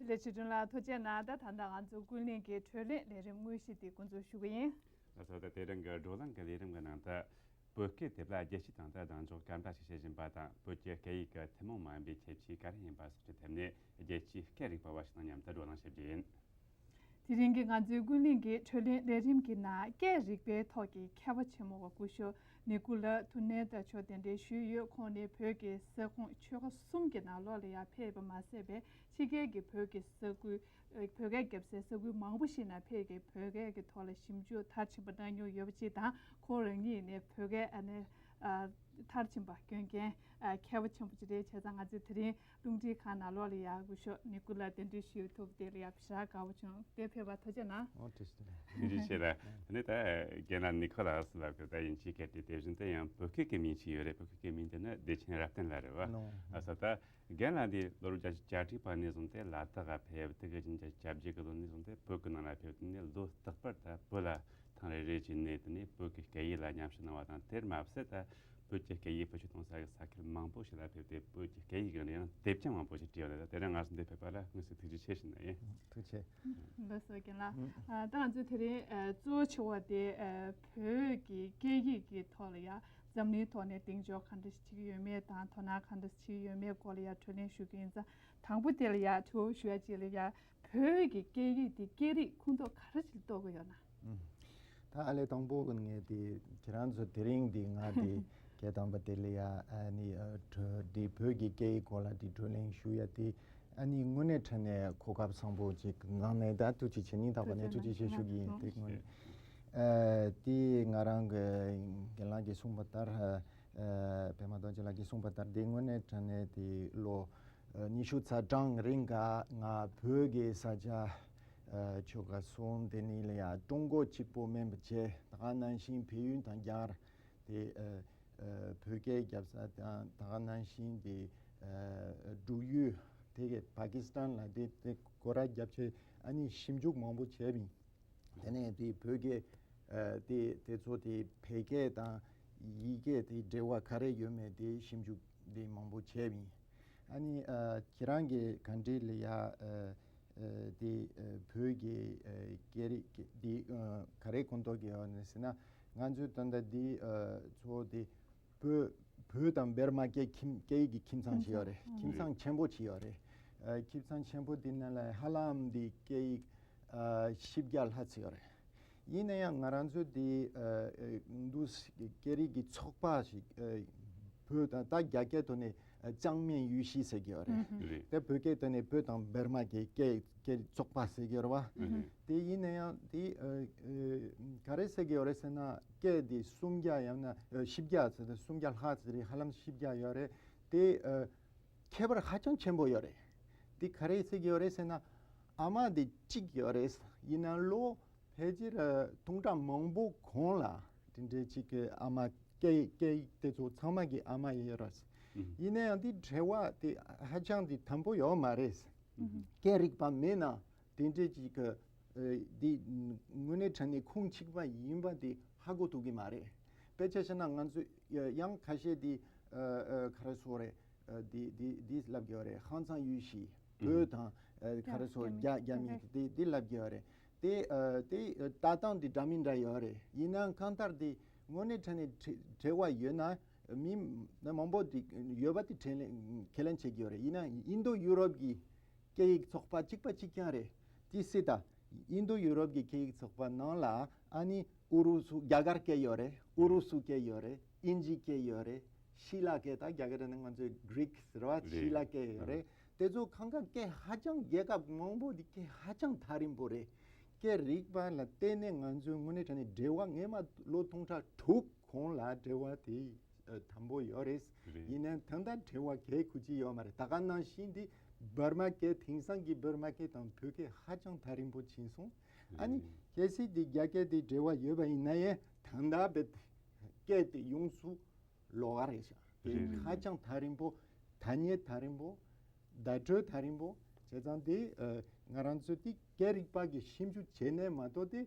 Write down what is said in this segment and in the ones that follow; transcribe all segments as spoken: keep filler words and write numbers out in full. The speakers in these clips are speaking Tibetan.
ལས་བྱེད་དྲུང་ལ་ཐུགས་རྗེ་གནང་། ད་ད་ལྟ་ང་ཚོ་ཀུན་གླེང་གི་གྲོས་གླེང་ལས་རིམ་དངོས་གཞི་དེ་འགོ་འཛུགས་ཞུ་གི་ཡིན། ལགས་སོ། ད་དེ་རིང་གི་བགྲོ་གླེང་གི་ལས་རིམ་གྱི་ནང་དུ་བོད་སྐད་དེབ་ལ་རྒྱལ་སྤྱི་སྟེང་དུ་གདེང་འཇོག་ག་འདྲ་ཞིག་བྱེད་བཞིན་པ་དང་། བོད་ཀྱི་སྐད་ཡིག་གི་ཐུན་མོང་མ་ཡིན་པའི་ཁྱད་ཆོས་ག་རེ་ཡིན་པ་སོགས་ཀྱི་ཐད་ནས། རྒྱལ་སྤྱིའི་སྐད་རིག་པ་བ་ཞིག་དང་མཉམ་དུ་བགྲོ་གླེང་བྱེད་རྒྱུ་ཡིན། དེ་རིང་གི་ང་ཚོའི་ཀུན་གླེང་གི་གྲོས་གླེང་ལས་རིམ་གྱི་ནང་སྐད་རིག་པའི་ཐོག་གི་མཁས་པ་ཆེན་མོ་བ་སྐུ་ཞབས་ནི་ཀུ་ལ་ཐུ་ནེ་ཏ་མཆོག་གདན་འདྲེན་ཞུས་ཡོད། ཁོང་ནི་བོད་ཀྱི་ས་ཁོངས་ཆོལ་ཁ་གསུམ་གྱི་ནང་ལོགས་ལ་ཡང་ཕེབས་པ་མ་ཟད་པའི་ཕྱི་རྒྱལ་གྱི་བོད་ཀྱི་ས་ཁུལ། བོད་སྐད་རྒྱབ་སའི་ས་ཁུལ་མང་པོ་ཞིག་ནང་ཕེབས་ཀྱི་བོད་སྐད་ཀྱི་ཐོག་ལ་ཞིབ་འཇུག་མཐར་ཕྱིན་པ་གནང་མྱོང་ཡོད་པ་ཅིག་དང་། ཁོང་རང་ཉིད་ནི་བོད་སྐད་ཨ་ནི་ཨ་མཐར་ཕྱིན་པ་སྐྱོན་མཁན་ཨ་མཁས་པ་ཆེན་པོ་ཅིག་རེད། བྱས་ཙང་ང་ཚོས་དེ་རིང་རླུང་འཕྲིན་ཁང་ནང་ལོགས་ལ་ཡང་སྐུ་ཞབས་ནི་ཀུ་ལ་གདན་འདྲེན་ཞུ་ཐུབ་པ་དེ་ལ་ཡང་ཞེ་དྲག་དགའ་པོ་བྱུང་། དེ་ཕེབས་པར་ཐུགས་རྗེ་གནང་། ཨོ་ཐུགས་རྗེ་ཆེ། ཐུགས་རྗེ་ཆེ་ལ། དེ་ནས་ད་རྒན་ལགས་ནི་ཁོ་ལ་སི་ལབ་ཀྱི་ད་དབྱིན་ཇིའི་སྐད་དེ། དེ་བཞིན་དུ་ཡང་བོད་སྐད་ཀྱི་མིང་ཅིག་ཡོད་རེད། བོད་སྐད་ཀྱི་མིང་དེ་ནི་བདེ་ཆེན་རབ་བརྟན་ལགས་རེད་བ། ནོ། ལགས་སོ། ད་རྒན་ལགས་འདི་ལོ་རབས་བརྒྱད་ཅུ་གྱ་དྲུག་པ་ནས་བཟུང་སྟེ་ལ་དྭགས་ལ་ཕེབས། དེ་ག་བཞིན་གྱི་གྱ་བརྒྱད་ཀྱི་ལོ་ནས་བཟུང་སྟེ་བོད་ཀྱི་ནང་ལ་ཕེབས། དེ་ནས་ལོ་རྟག་པར་ད་བོད་ལ་ཐེངས་རེ་རེ་བྱས་ནས། དེ་ནས་བོད་ཀྱི་སྐད་ཡིག་ལ་ཉམས་ཞིབ་གནང་བ་དང་། དེར་མ་ཟད་ད་བོད་ཀྱི་སྐད་ཡིག་བེད་སྤྱོད་གཏོང་ས་གི་ས་ཁུལ་མང་པོ་ཞིག་ལ་ཕེབས་ཏེ། བོད་ཀྱི་སྐད་ཡིག་གི་ཡང་དེབ་ཀྱང་མང་པོ་ཞིག་བྲིས་ཡོད་རེད། ད་དེ་རིང་ང་ཚོ་འདིར་ཕེབས་པ་ལ་དངོས་སུ་ཐུགས་རྗེ་ཆེ་ཞུ་ནི་ཡིན། ཐུགས་རྗེ་ཆེ། ལགས་སོ་རྒན་ལགས། ཨ་ད་ང་ཚོས་དེ་རིང་ཨ་གཙོ་བོ་ཆེ་བ་དེ་ཨ་བོད་ཀྱི་སྐད་ཡིག་གི་ཐོག་ལ་ཡང་འཛམ་གླིང་ཐོག་ནས་གདེང་འཇོག་ག་འདྲ་ཞིག་བྱེད་ཀྱི་ཡོད་མེད་དང་། དོ་སྣང་ག་འདྲ་ཞིག་བྱེད་ཀྱི་ཡོད་མེད་སྐོར་ལ་ཡང་གྲོས་གླེང་ཞུ་གི་ཡིན་ཙང་། དང་པོ་དེ་ལ་ཡང་དྲི་བ་ཞུ་ཡ་ཅིག་ལ་ཡང་། བོད་ཀྱི་སྐད་ཡིག་དེ་སྐད་རིགས་ཁུངས་གཏོགས་ག་རེ་ཞིག་གཏོགས་ཀྱི་ཡོད་ན། ཨུམ། ད་ཨ་ལས་དང་པོ་ངས་དེ་ཁྱེད་རང་ཚོ་དེ་རིང་འདི་ང་དེ་སྐད་དང་པོ་དེ་ལ་ཡ་ཨ་ནི་ཨ་གྲོས་དེ་བོད་ཀྱི་སྐད་ཡིག་སྐོར་ལ་དེ་གྲོས་གླེང་ཞུ་ཡ་དེ། ཨ་ནི་དངོས་གནས་དྲང་གནས་གོ་སྐབས་བཟང་པོ་ཅིག་གནང་ནས། ད་ཐུགས་རྗེ་ཆེ། སྙིང་ཐག་པ་ནས་ཐུགས་རྗེ་ཆེ་ཞུ་གི་ཡིན། དེ་དངོས་གནས་ཨ་དེ་ང་རང་གི་རྒན་ལགས་ཀྱིས་གསུངས་པ་ལྟར། ཨ་པད་མ་རྡོ་རྗེ་ལགས་ཀྱིས་གསུངས་པ་ལྟར། དེ་དངོས་གནས་དྲང་གནས་དེ་ལོ་ཨ་ཉི་ཤུ་རྩ་གྲངས་རིང་ག་ང་བོད་ཀྱི་ས་ཆ་ཨ་ཆོལ་ཁ་གསུམ། དེ་ནས་ལ་ཡ་ཀྲུང་གོ་གཅིག་པོ་མིན་པ་བྱས། ད་ག་ནང་བཞིན་བལ་ཡུལ་དང་རྒྱ་གར་དེ་ཨ་ཨ་བོད་སྐད་རྒྱབ་ས་དང་། ད་ག་ནང་བཞིན་དེ་ཨ་འབྲུག་ཡུལ་དེ་གའི་པ་ཀི་སི་ཐན་ལ་དེ་དེ་སྐོར་ར་རྒྱབ་བྱས། ཨ་ནི་ཞིབ་འཇུག་མང་པོ་བྱས་པ་ཡིན། དེ་ནས་དེ་བོད་སྐད་ཨ་དེ་དེ་ཚོ་དེ་བོད་སྐད་དང་ཡིག་སྐད་དེ་འབྲེལ་བ་ག་རེ་ཡོད་མེད་དེ་ཞིབ་འཇུག་དེ་མང་པོ་བྱས་པ་ཡིན། ཨ་ནི་ཨ་ཁྱེད་རང་གིས་ག་འདྲ་ལ་ཡ་ཨ་ཨ་དེ་ཨ་བོད་ཀྱི་ཨ་སྐད་རིགས་དེ་ཨ་ག་རེ་ཁུངས་གཏོགས་ཀྱི་ཡོད་ན་ཟེར་ན། ང་ཚོའི་ད་ལྟ་དེ་ཨ་ཚོ་དེ་བོད་བོད་དང་བར་མ་སྐད་ཁྱིམ་སྐད་ཡིག་གི་ཁྱིམ་ཚང་ཞིག་ཡོད་རེད། ཁྱིམ་ཚང་ཆེན་པོ་ཞིག་ཡོད་རེད། ཨ་ཁྱིམ་ཚང་ཆེན་པོ་དེ་ནང་ལ་ཧ་ལམ་དེ་སྐད་ཡིག་ཨ་བཞི་བརྒྱ་ལྷག་ཙམ་ཡོད་རེད། ཡིན་ན་ཡང་ང་རང་ཚོ་དེ་ཨ་ཨ་འདུ་སྐད་རིགས་ཀྱི་ཚོགས་པ་ཞིག་ཨ་བོད་དང་ད་རྒྱ་སྐད་ཐོག་ནས་ཨ་ཅང་མེན་ཡུས་ཤི་ཟེར་གྱི་ཡོད་རེད། རེད། དེ་བོད་སྐད་ཐོག་ནས་བོད་དང་བར་མ་སྐད་སྐད་སྐད་ཚོགས་པ་ཟེར་གྱི་ཡོད་རེད་བ། རེད། དེ་ཡིན་ན་ཡང་དེ་ཨ་ཨ་ག་རེ་ཟེར་གྱི་ཡོད་རེད་ཟེར་ན། སྐད་དེ་སུམ་བརྒྱ་ཡང་ན་ཨ་བཞི་བརྒྱ་ཟེར་ཏེ་སུམ་བརྒྱ་ལྷག་ཙམ་རེད། ཧ་ལམ་བཞི་བརྒྱ་ཡོད་རེད། དེ་ཨ་ཁྱད་པར་ཧ་ཅང་ཆེན་པོ་ཡོད་རེད། དེ་ག་རེ་ཟེར་གྱི་ཡོད་རེད་ཟེར་ན། ཨ་མ་དེ་གཅིག་ཡོད་རེད། ཡིན་ན་ལོ་ཕལ་ཆེར་ཨ་སྟོང་ཕྲག་མང་པོ་གོང་ལ་དེ་འདྲའི་ཅིག་གི་ཨ་མ་སྐད་སྐད་ཡིག་དེ་ཚོ་ཚང་མ་གི་ཨ་མ་ཡིན་ཡོད་རེད། ཨུ་ཧུ། ཡིན་ན་ཡང་དེ་འབྲེལ་བ་དེ་ཧ་ཅང་དེ་དམ་པོ་ཡོད་མ་རེད། ཨུ་ཧུ། སྐད་རིག་པ་མེད་ན་དེ་འདྲའི་ཅིག་གི་ཨ་དེ་དངོས་གནས་དྲང་གནས་ཁུངས་གཅིག་པ་ཡིན་པ་དེ་ཧ་གོ་ཐུབ་ཀྱི་མ་རེད། དཔེ་ཆ་བཞག་ན་ང་ཚོ་ཡང་ཁ་ཤས་དེ་ཨ་ཨ་ག་རེ་ཟེར་རེད། ཨ་དེ་དེ་དེ་ལབ་ཀྱི་ཡོད་རེད། ཧང་སང་ཡུས་ཤི། ཨུ་བོད་དང་ཨ་ག་རེ་ཟེར། རྒྱ་རྒྱ་རྒྱ་མི་རྒྱ་དེ་དེ་ལབ་ཀྱི་ཡོད་རེད། དེ་ཨ་དེ་ཨ་ལྟ་སྟངས་དེ་འདྲ་མི་འདྲ་ཡོད་རེད། ཡིན་ནའང་གང་ལྟར་དེ་དངོས་གནས་དྲང་གནས་འབྲེལ་བ་ཡོད་ན། མི་མང་པོ་དེ་ཡོད་པ་དེ་ཁས་ལེན་ཁས་ལེན་བྱེད་ཀྱི་ཡོད་རེད། ཡིན་ན་ཨིན་རྡོ་ཡུ་རོབ་ཀྱི་སྐད་ཡིག་ཚོགས་པ་གཅིག་པ་གཅིག་རྐྱང་རེད། དེ་སྲིད་ད་ཨིན་རྡོ་ཡུ་རོབ་ཀྱི་སྐད་ཡིག་ཚོགས་པ་ནང་ལ་ཨ་ནི་ཨུ་རུ་སུ་རྒྱ་གར་སྐད་ཡོད་རེད། ཨུ་རུ་སུ་སྐད་ཡོད་རེད། དབྱིན་ཇི་སྐད་ཡོད་རེད། ཤི་ལ་སྐད་ད་རྒྱ་གར་ནང་ང་ཚོའི་གྷི་རིག་ཟེར་བ། རེད། ཤི་ལ་སྐད་ཡོད་རེད། དེ་ཚོ་གང་ག་སྐད་ཧ་ཅང་རྒྱལ་ཁབ་མང་པོ་འདི་སྐད་ཧ་ཅང་ཐག་རིང་པོ་རེད། སྐད་རིག་པ་ལ་བརྟེན་ནས་ང་ཚོའི་དངོས་གནས་དྲང་གནས་འབྲེལ་བ་སྔས་མ་ལོ་སྟོང་ཕྲག་དྲུག་གོང་ལ་འབྲེལ་བ་དེ་ཨ་དམ་པོ་ཡོད་རེད། རེད། ཡིན་ནའང་ད་ལྟ་འབྲེལ་བ་གལ་ཁུ་ཅི་ཡོད་མ་རེད། ད་ག་ནང་བཞིན་འདི་འབར་མ་སྐད་དེང་སང་གི་འབར་མ་སྐད་དང་བོད་སྐད་ཧ་ཅང་ཐག་རིང་པོ་ཕྱིན་སོང་། ཨ་ནི་རེད། གལ་སྲིད་འདི་རྒྱ་སྐད་དེ་འབྲེལ་བ་ཡོད་པ་ཡིན་ན་ཡང་ད་ལྟ་བེད་སྐད་དེ་ཡོངས་སུ་ལོགས་ཀ་རེད་ཤག་དེ་རེད་རེད། ཧ་ཅང་ཐག་རིང་པོ། ཐ་སྙད་ཐག་རིང་པོ། བརྡ་སྤྲོད་ཐག་རིང་པོ། བྱས་ཙང་དེ་ཨ་ང་རང་ཚོས་དེ་སྐད་རིག་པ་གི་ཞིབ་འཇུག་བྱས་ནས་མ་གཏོགས་དེ་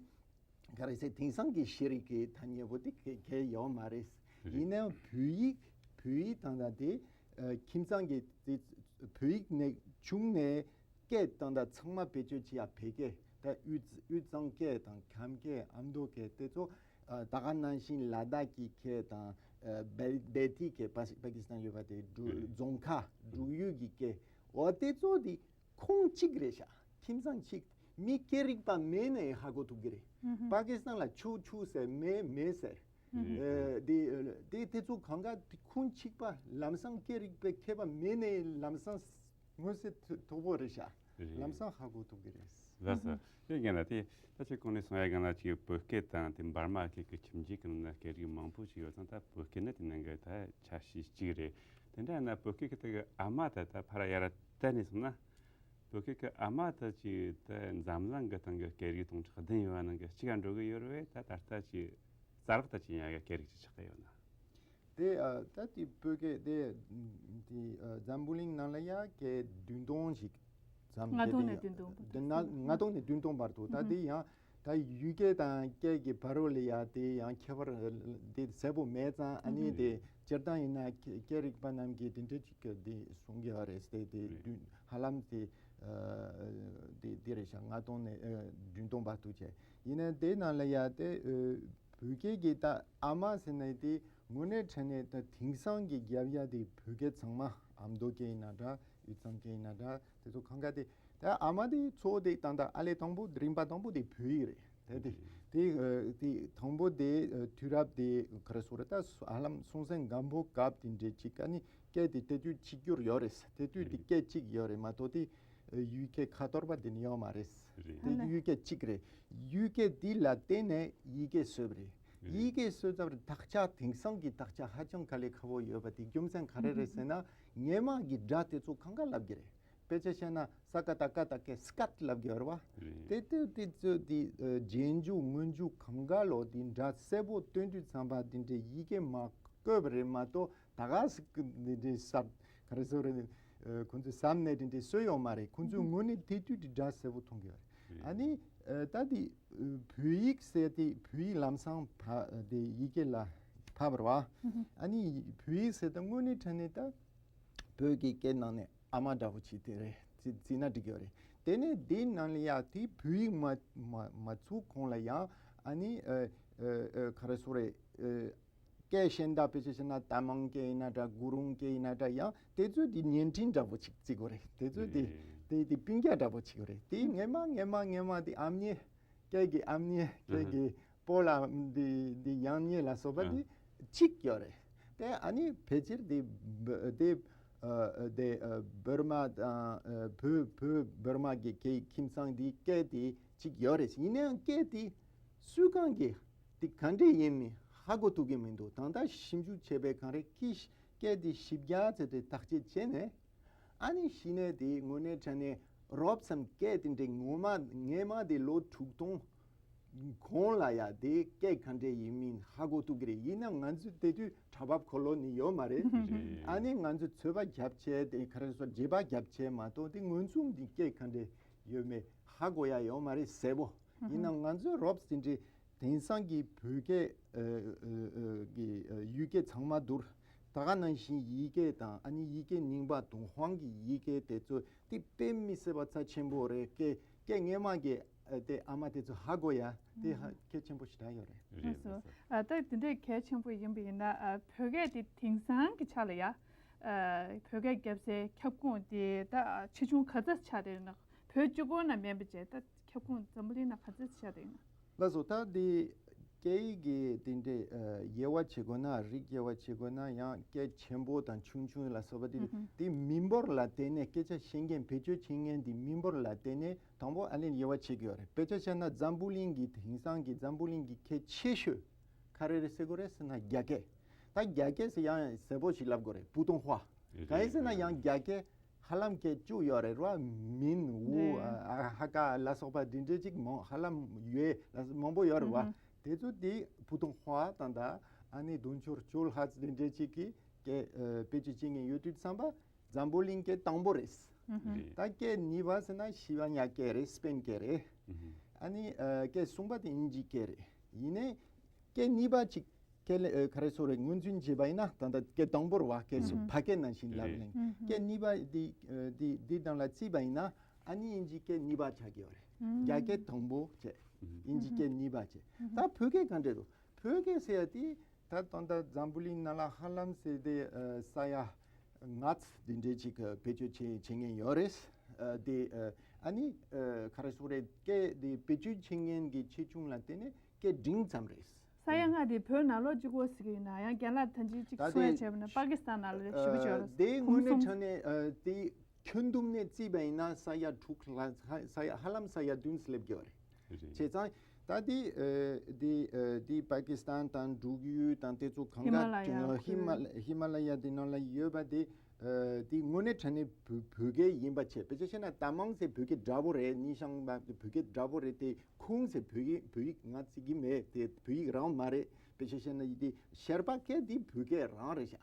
ག་རེ་ཟེར། དེང་སང་གི་ཤེས་རིག་གི་ཐ་སྙད་པོ་དེ་ག་ག་ཡོད་མ་རེད། རེད། ཡིན་ནའང་བོད་ཡིག་བོད་ཡིག་དང་ད་དེ་ཨ་ཁྱིམ་ཚང་གི་དེ་བོད་ཡིག་ནས་བྱུང་ནས། སྐད་དང་ད་ཚང་མ་བེད་སྤྱོད་བྱེད་ཡ་བོད་སྐད་ད་དབུས་དབུས་གཙང་སྐད་དང་ཁམས་སྐད་ཨ་མདོ་སྐད་དེ་ཚོ་ཨ་ད་ག་ནང་བཞིན་ལ་དྭགས་ཀྱི་སྐད་དང་ཨ་སྦལ་སྦལ་ཏི་སྐད་པ་པ་ཀི་སི་ཐན་ཡོད་པ་དེ་འབྲུ་རེད། རྫོང་ཁ་འབྲུག་ཡུལ་གྱི་སྐད་འོ་དེ་ཚོ་དེ་ཁོངས་གཅིག་རེད་ཤག་ཁྱིམ་ཚང་གཅིག་མི་སྐད་རིག་པ་མེད་ནའི་ཧ་གོ་ཐུབ་ཀྱི་རེད། ཧུམ་ཧུམ། པ་ཀི་སི་ཐན་ལ་ཆུ་ཆུ་ཟེར་མེ་མེ་ཟེར། ཧུམ་ཧུམ། ཨེ་དེ་དེ་དེ་ཚོ་གང་ག་དེ་ཁོངས་གཅིག་པ་ལམ་སང་སྐད་རིག་པའི་མཁས་པ་མེད་ནའི་ལམ་སང་མངོན་གསལ་དོད་པོ་རེད་ཤག་རེད། ལམ་སང་ཧ་གོ་ཐུབ་ཀྱི་རེད། ལགས་སོ། དེ་རྒན་ལགས་དེ་ད་ཅིག་གོང་ནས་གསུང་ཡ་སྒང་ལ་ཅིག་བོད་སྐད་དང་དེ་འབར་མ་སྐད་ཀྱི་ཁྱིམ་རྒྱུད་ཀྱི་ནང་ན་སྐད་རིགས་མང་པོ་ཞིག་ཡོད་ཙང་ད་བོད་སྐད་ནི་དེ་ནང་གི་ད་ཆ་ཤས་གཅིག་རེད། དེ་འདྲ་ཡིན་ན་བོད་སྐད་ཀྱི་དེ་གི་ཨ་མ་ད་ད་ཕར་ཡར་བལྟས་ནས་སོང་ན། བོད་སྐད་ཀྱི་ཨ་མ་ད་ཅིག་ད་འཛམ་གླིང་གི་སྟེང་གི་སྐད་རིགས་སྟོང་ཕྲག་བདུན་ཡོད་པ་ནང་གི་གཅིག་ག་འགྲོ་གི་ཡོད་རེད་བས། ད་ད་ལྟ་ཅིག་རྩ་བརླག་ད་ཅིག་ཡིན་ཡ་གི་སྐད་རིགས་ཅིག་ཆགས་ཀྱི་ཡོད་ན། དེ་ཨ་ད་དེ་བོད་སྐད་དེ་དེ་ཨ་འཛམ་བུ་གླིང་ནང་ལ་ཡ་སྐད་བདུན་སྟོང་ཞིག་ཙམ་ལྔ་སྟོང་དེ་ནས་བདུན་སྟོང་བར་དུ་ལྔ་ལྔ་སྟོང་ནས་བདུན་སྟོང་བར་དུ་ད་དེ་ཡང་ད་ཡུལ་སྐད་དང་སྐད་ཀྱི་བར་རོ་ལ་ཡ་དེ་ཡང་ཁྱད་པར་དེ་གསལ་པོ་མེད་ཙང་ཨ་ནི་དེ་སྤྱིར་བཏང་ཡིན་ན་སྐད་སྐད་རིག་པ་རྣམས་ཀྱིས་དེ་འདྲ་ཅིག་གི་དེ་གསུང་གི་ཡོད་རེད་དེ་དེ་བདུན་ཧ་ལམ་དེ་དེ་དེ་རེད་ཤག་ལྔ་སྟོང་ནས་བདུན་སྟོང་བར་དུ་བྱས་ཡིན་ན་དེ་ནང་ལ་ཡ་དེ་བོད་སྐད་ཀྱི་ད་ཨ་མ་ཟེར་ནས་དེ་དངོས་གནས་དྲང་གནས་ད་དེང་སང་གི་རྒྱབ་ཡ་དེ་བོད་སྐད་ཚང་མ་ཨ་མདོ་སྐད་ཡིན་ན་འདྲ་དབུས་གཙང་སྐད་ཡིན་ན་འདྲ་དེ་ཚོ་གང་ག་དེ་ད་ཨ་མ་དེ་གཙོ་བོ་དེ་ད་ད་ཨ་ལས་དང་པོ་རིམ་པ་དང་པོ་དེ་བོད་ཡིག་རེད། དེ་དེ་དེ་དེ་དང་པོ་དེ་དུས་རབས་དེ་ག་རེ་ཟེར་རེད་ད་ཧ་ལམ་སྲོང་བཙན་སྒམ་པོ་སྐབས་དེ་འདྲའི་ཅིག་ཨ་ནི་སྐད་དེ་དེ་དུས་གཅིག་གྱུར་ཡོད་རེད། དེ་དུས་དེ་སྐད་གཅིག་ཡོད་རེད་མ་གཏོགས་དེ་ཡུལ་སྐད་ཁ་ཐོར་པ་དེ་ནི་ཡོད་མ་རེད། རེད། དེ་ཡུལ་སྐད་གཅིག་རེད། ཡུལ་སྐད་འདི་ལ་བརྟེན་ནས་ཡི་གེ་བཟོས་པ་རེད། ཡི་གེ་བཟོས་ཙམ་རེད་དག་ཆ་དེང་སང་གི་དག་ཆ་ཧ་ཅང་དཀའ་ལས་ཁག་པོ་ཡོད་པ་དེ་རྒྱུ་མཚན་ག་རེ་རེད་ཟེར་ན་སྔས་མ་གི་སྒྲ་དེ་ཚོ་གང་ག་ལབ་ཀྱི་རེད། དཔེ་ཆ་བཤད་ན་ས་ཀ་བཏགས་སྐ་བཏགས་སྐད་སྐད་ལབ་ཀྱི་ཡོད་རེད་བ། རེད། དེ་དུས་དེ་ཚོ་དེ་རྗེས་འཇུག་སྔོན་འཇུག་གང་ག་ལོ་དེ་སྒྲ་གསལ་པོ་སྟོན་དུས་ཙམ་པ་དེ་འདྲའི་ཡི་གེ་མ་བཀོད་པ་རེད་མ་གཏོགས་ད་ག་ཟིག་གི་འདི་འདྲའི་ཟབ་ག་རེ་ཟེར་རེད། ཁོང་ཚོས་ཟབ་གནད་དེ་འདྲའི་བཟོས་ཡོད་མ་རེད། ཁོང་ཚོས་དངོས་གནས་དེ་དུས་དེ་སྒྲ་གསལ་པོ་མཐོང་གི་ཡོད་རེད། ཨ་ནི་ད་དེ་བོད་ཡིག་ཟེར་དེ་བོད་ཡིག་ལམ་སང་ཕ་དེ་ཡི་གེ་ལ་ཕབ་པ་རེད་བ། ཨ་ནི་བོད་ཡིག་ཟེར་དེ་དངོས་གནས་དྲང་གནས་ད་བོད་ཀྱི་སྐད་ནང་ནས་ཨ་མ་འདྲ་པོ་ཅིག་དེ་རེད་ཅེས་བརྩིས་ན་འགྲིག་གི་ཡོད་རེད། དེ་ནས་དེའི་ནང་ལ་ཡང་དེ་བོད་ཡིག་མ་མ་མ་བཙུགས་གོང་ལ་ཡང་ཨ་ནི་ཨ་ཨ་ཨ་ག་རེ་ཟེར་རེད། ཨ་སྐད་གཞན་དག་དཔེ་ཆ་བཞག་ན་ཏ་མང་སྐད་ཡིན་ན་འདྲ་གུ་རུང་སྐད་ཡིན་ན་འདྲ་ཡང་དེ་ཚོས་དེ་བརྙན་འཕྲིན་འདྲ་པོ་ཅིག་བརྩི་དགོས་རེད། དེ་ཚོས་དེ་རེད། དེ་དེ་སྤུན་ཀྱག་འདྲ་པོ་ཅིག་རེད། དེ་སྔས་མ་སྔས་མ་སྔས་མ་དེ་ཨ་མྱེས་སྐད་ཀྱི་ཨ་མྱེས་སྐད་ཀྱི་སྤོ་ལགས་འདི་འདི་ཡང་ཉེ་ལ་སོགས་པ་ཨ། འདི་གཅིག་ཡོད་རེད། དེ་ཨ་ནི་ཕལ་ཆེར་འདི་འདི་ཨ་འདི་ཨ་བོར་མ་དང་ཨ་བོད་བོད་བོར་མ་གི་གི་ཁྱིམ་ཚང་འདི་སྐད་དེ་གཅིག་ཡོད་རེད། ཡིན་ནའང་སྐད་དེ་སུའི་སྒང་གི་དེ་ག་འདྲས་ཡིན་མིན་ཧ་གོ་ཐུབ་ཀྱི་མི་འདུག་ད་ལྟ་ཞིབ་འཇུག་བྱས་པའི་སྒང་རེད་ཀི་སྐད་དེ་བཞི་བརྒྱ་ཙམ་དེ་བརྟག་དཔྱད་བྱས་ནས། ཨ་ནི་གཞི་ནས་དེ་དངོས་གནས་དྲང་གནས་རོབ་ཙམ་སྐད་དེ་འདྲའི་ངོ་མ་སྔས་མ་དེ་ལོ་དྲུག་སྟོང་གོང་ལ་ཡ་དེ་སྐད་ག་འདྲས་ཡིན་མིན་ཧ་གོ་ཐུབ་ཀྱི་རེད། ཡིན་ན་ང་ཚོས་དེ་དུས་གྲྭ་བབ་འཁོར་ལོ་ནི་ཡོད་མ་རེད། རེད། ཨ་ནི་ང་ཚོས་ཚོད་པ་བརྒྱབ་བྱས་དེ་ག་རེ་ཟེར་རྗེས་དཔག་བརྒྱབ་བྱས་མ་གཏོགས་དེ་མངོན་སུམ་དེ་སྐད་ག་འདྲས་ཡོད་མེད་ཧ་གོ་ཡ་ཡོད་མ་རེད་གསལ་པོ། ཡིན་ན་ང་ཚོས་རོབ་ཙམ་དེ་འདྲའི་དེང་སང་གི་བོད་སྐད་ཨ་ཨ་ཨ་གི་ཨ་ཡུལ་སྐད་ཚང་མ་བསྡུར། ད་ག་ནང་བཞིན་ཡི་གེ་དང་ཨ་ནི་ཡི་གེ་རྙིང་པ་ཏུན་ཧོང་གི་ཡི་གེ་དེ་ཚོ་དེ་དཔེ་མི་སྲིད་པ་རྩ་ཆེན་པོ་རེད། སྐད་སྐད་སྔས་མ་གི་ཨ་དེ་ཨ་མ་དེ་ཚོ་ཧ་གོ་ཡ་དེ་ཧ་གལ་ཆེན་པོ་ཞེ་དྲག་ཡོད་རེད། རེད། ལགས་སོ། ལགས་སོ། ཨ་ད་དེ་འདྲའི་གལ་ཆེན་པོ་ཡིན་པ་ཡིན་ན་ཨ་བོད་སྐད་དེ་དེང་སང་གི་ཆ་ལ་ཡ་ཨ་བོད་སྐད་རྒྱབ་སའི་ཁྱབ་ཁོངས་དེ་ད་ཆེ་ཆུང་ག་ཚོད་ཆགས་བསྡད་ཡོད་ན། བོད་གཅིག་པོ་ན་མིན་པ་བྱས་ད་ཁྱབ་ཁོངས་འཛམ་བུ་གླིང་ན་ག་ཚོད་ཆགས་བསྡད་ཡོད་ན། ལགས་སོ། ད་འདི་སྐད་ཡིག་གི་དེ་འདྲའི་ཨ་དབྱེ་བ་ཕྱེ་དགོས་ན་རིགས་དབྱེ་བ་ཕྱེ་དགོས་ན་ཡང་སྐད་ཆེན་པོ་དང་ཆུང་ཆུང་ལ་སོགས་པ་དེ་ཨུ་ཧུམ། དེ་མི་འབོར་ལ་བརྟེན་ནས་སྐད་ཆ་བཤད་མཁན་བེད་སྤྱོད་བྱེད་མཁན་དེ་མི་འབོར་ལ་བརྟེན་ནས་དང་པོ་ཨ་ལན་དབྱེ་བ་ཕྱེ་གི་ཡོད་རེད། དཔེ་ཆ་བཤད་ན་འཛམ་བུ་གླིང་གི་དེང་སང་གི་འཛམ་བུ་གླིང་གི་སྐད་ཆེ་ཤོས་ག་རེ་རེད་ཟེར་དགོས་རེད་ཟེར་ན་རྒྱ་སྐད། ད་རྒྱ་སྐད་ཟེར་ཡང་གསལ་པོ་ཞིག་ལབ་དགོས་རེད། ཕུ་ཏུང་ཧྭ། རེད། གང་ཡིན་ཟེར་ན་ཡང་རྒྱ་སྐད་ཧ་ལམ་སྐད་བཅུ་ཡོད་རེད་ར། མིན་ཝུ། རེད། ཨ་ཧ་ཀ་ལ་སོགས་པ་འདི་འདྲའི་ཅིག་མང་ཧ་ལམ་ཡོད་ལ་མང་པོ་ཡོད་རེད་བ། ཨུ་ཧུ། དེ་ཚོ་དེ་ཕུ་ཏུང་ཧྭ་དང་ད་ཨ་ནི་དུང་ཕྱུར་བཅུ་ལྷག་འདི་འདྲའི་ཅིག་གི་སྐད་ཨ་བེད་སྤྱོད་བྱེད་མཁན་ཡོད་དུས་ཙམ་པ་འཛམ་བུ་གླིང་སྐད་དང་པོ་རེད། ཨུ་ཧུ། རེད། ད་སྐད་གཉིས་པ་ཟེར་ན་ཤི་བ་ཉ་སྐད་རེད། སྤེན་སྐད་རེད། ཨུ་ཧུ། ཨ་ནི་ཨ་སྐད་གསུམ་པ་དེ་དབྱིན་ཇི་སྐད་རེད། ཡིན་ནའི་སྐད་གཉིས་པ་ཅིག་སྐད་ལ་ཨ་ག་རེ་ཟེར་རེད། ངོས་འཛིན་བྱས་པ་ཡིན་ན་ད་ལྟ་སྐད་དང་པོ་རེད་བ། སྐད་གསུམ། ཨུ་ཧུ། ཕ་སྐད་ནང་བཞིན་ལབ་རེད། གླེང་། ཨུ་ཧུ། སྐད་གཉིས་པ་འདི་ཨ་འདི་འདི་དང་ལ་བརྩིས་པ་ཡིན་ན་ ཨ་ནི་དབྱིན་ཇི་སྐད་གཉིས་པ་ཆགས་ཀྱི་ཡོད་རེད། རྒྱ་སྐད་དང་པོ་བྱས། དབྱིན་ཇི་སྐད་གཉིས་པ་བྱས། ད་བོད་སྐད་ག་འདྲ་འདུག་བོད་སྐད་ཟེར་ཡ་དེ་ད་ད་ལྟ་འཛམ་བུ་གླིང་ནང་ལ་ཧ་ལམ་ཟེར་དེ་ས་ཡ་ལྔ་ཙམ་དེ་འདྲའི་ཅིག་བེད་སྤྱོད་བྱེད་བྱེད་མཁན་ཡོད་རེད། དེ་ཨ་ནི་ག་རེ་ཟེར་དགོས་རེད། སྐད་དེ་བེད་སྤྱོད་བྱེད་མཁན་གྱི་ཆེ་ཆུང་ལ་བརྟེན་ནས་སྐད་འབྲིང་ཙམ་རེད། ས་ཡ་ལྔ་དེ་བོད་ནང་ལོགས་གཅིག་པོ་ཟེར་གྱི་ཡིན་ན། ཡང་རྒན་ལགས་ད་ཅི་གཅིག་ད་གསུང་ཡ་དེ་བྱས་པ་ན་པ་ཀི་སི་ཐན་ནང་ལ་ཞེ་པོ་ཅིག་ཡོད་རེད། དེ་དངོས་གནས་དྲང་གནས་དེ་ཁྱོན་བསྡོམས་ནས་བརྩིས་པ་ཡིན་ན་ས་ཡ་དྲུག་ལ་ས་ཡ་ཧ་ལམ་ས་ཡ་བདུན་སླེབས་ཀྱི་ཡོད་རེད། རེད། བྱས་ཙང་ད་དེ་དེ་དེ་པ་ཀི་སི་ཐན་དང་འབྲུག་ཡུལ་དང་དེ་ཚོ་གང་ཧི་མ་ལ་ཡ་ག་ཧི་མ་ཧི་མ་ལ་ཡ་དེ་ནང་ལ་ཡོད་པ་དེ། དེ་དངོས་གནས་དྲང་གནས་བོད་བོད་སྐད་ཡིན་པ་བྱས། དཔེ་ཆ་བཤད་ན་ད་མང་ཚེ་བོད་སྐད་འདྲ་པོ་རེད། ཉི་ཤང་བ་བོད་སྐད་འདྲ་པོ་རེད། དེ་ཁུངས་ཟེར་བོད་ཡིག་བོད་ཡིག་ང་བརྩི་གི་མེད། དེ་བོད་ཡིག་རང་མ་རེད། དཔེ་ཆ་བཤད་ན་ཡི་དེ་ཤར་པ་སྐད་དེ་བོད་སྐད་རང་རེད་ཤག